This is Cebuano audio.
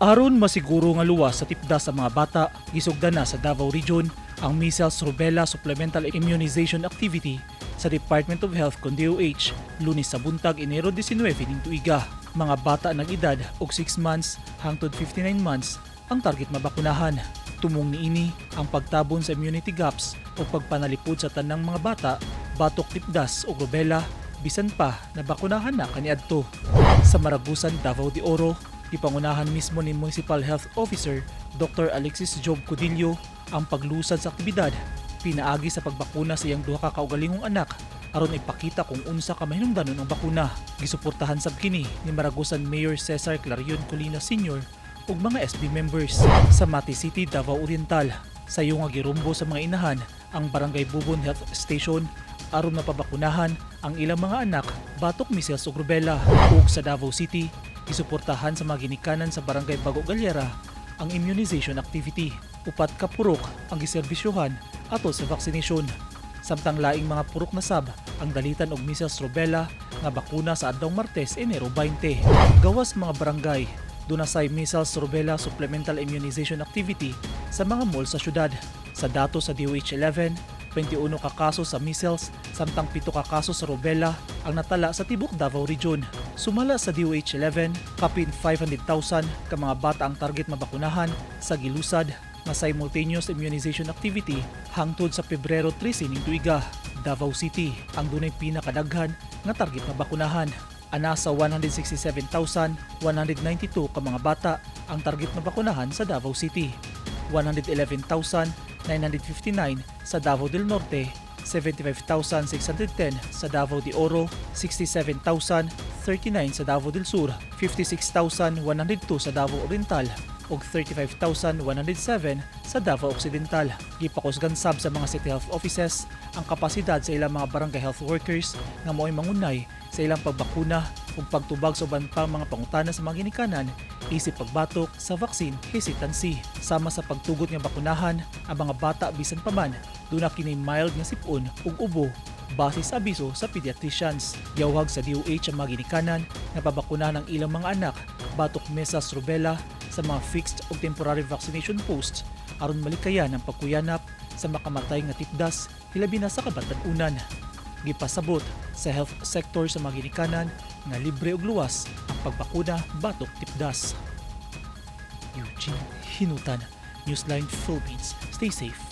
Aron masiguro nga luwas sa tipdas sa mga bata, gisugdan na sa Davao Region ang Measles Rubella Supplemental Immunization Activity sa Department of Health kon DOH, Lunes sa buntag, Enero 19 ning tuiga. Mga bata nag edad og 6 months hangtod 59 months ang target mabakunahan. Tumong niini ang pagtabon sa immunity gaps o pagpanalipod sa tanang mga bata batok tipdas o rubella bisan pa nabakunahan na kaniadto. Sa Maragusan, Davao de Oro, ipangunahan mismo ni Municipal Health Officer Dr. Alexis Job Codillo ang paglusad sa aktibidad pinaagi sa pagbakuna sa iyang duha ka kaugalingong anak aron ipakita kung unsa ka mahinungdanon ang bakuna. Gisuportahan sab kini ni Maragusan Mayor Cesar Clarion Colina Sr. ug mga SB members. Sa Mati City, Davao Oriental, sayo nga girumbo sa mga inahan ang Barangay Bubon Health Station aron mapabakunahan ang ilang mga anak batok measles ug rubella. Ug sa Davao City, gisuportahan sa mga ginikanan sa Barangay Bago Galera ang immunization activity. Upat ka purok ang giserbisyuhan atol sa vaccination. Samtang laing mga purok na sab ang dalitan og measles rubella nga bakuna sa adlaw Martes, Enero 20. Gawas mga barangay, duna say measles rubella supplemental immunization activity sa mga mall sa syudad. Sa datos sa DOH 11, 21 ka kaso sa measles samtang 7 ka kaso sa rubella ang natala sa tibok Davao Region. Sumala sa DOH 11, kapin 500,000 ka mga bata ang target mabakunahan sa gilusad nga simultaneous immunization activity hangtod sa Pebrero 13 ning tuiga. Davao City ang dunay pinakadaghan nga target mabakunahan. Ana sa 167,192 ka mga bata ang target mabakunahan sa Davao City. 111,959 sa Davao del Norte, 75,610 sa Davao de Oro, 67,039 sa Davao del Sur, 56,102 sa Davao Oriental ug 35,107 sa Davao Occidental. Gipakusgan sab sa mga city health offices ang kapasidad sa ilang mga barangay health workers nga mao'y mangunay sa ilang pagbakuna ug pagtubag sa uban pang mga pangutana sa mga ginikanan isip pagbatok sa vaccine hesitancy, sama sa pagtugot nga bakunahan ang mga bata bisan pa man duna kini mild nga sipon ug ubo base sa abiso sa pediatricians. Giawhag sa DOH ang mga ginikanan nga pabakunahan ang ilang mga anak batok measles rubella sa mga fixed o temporary vaccination posts aron malikayan ang pagkuyanap sa makamatay nga tipdas, hilabi na sa kabatan-unan. Gipasabot sa health sector sa mga ginikanan nga libre ug luwas ang pagbakuna batok tipdas. Eugene Hinutan, Newsline Philippines. Stay safe.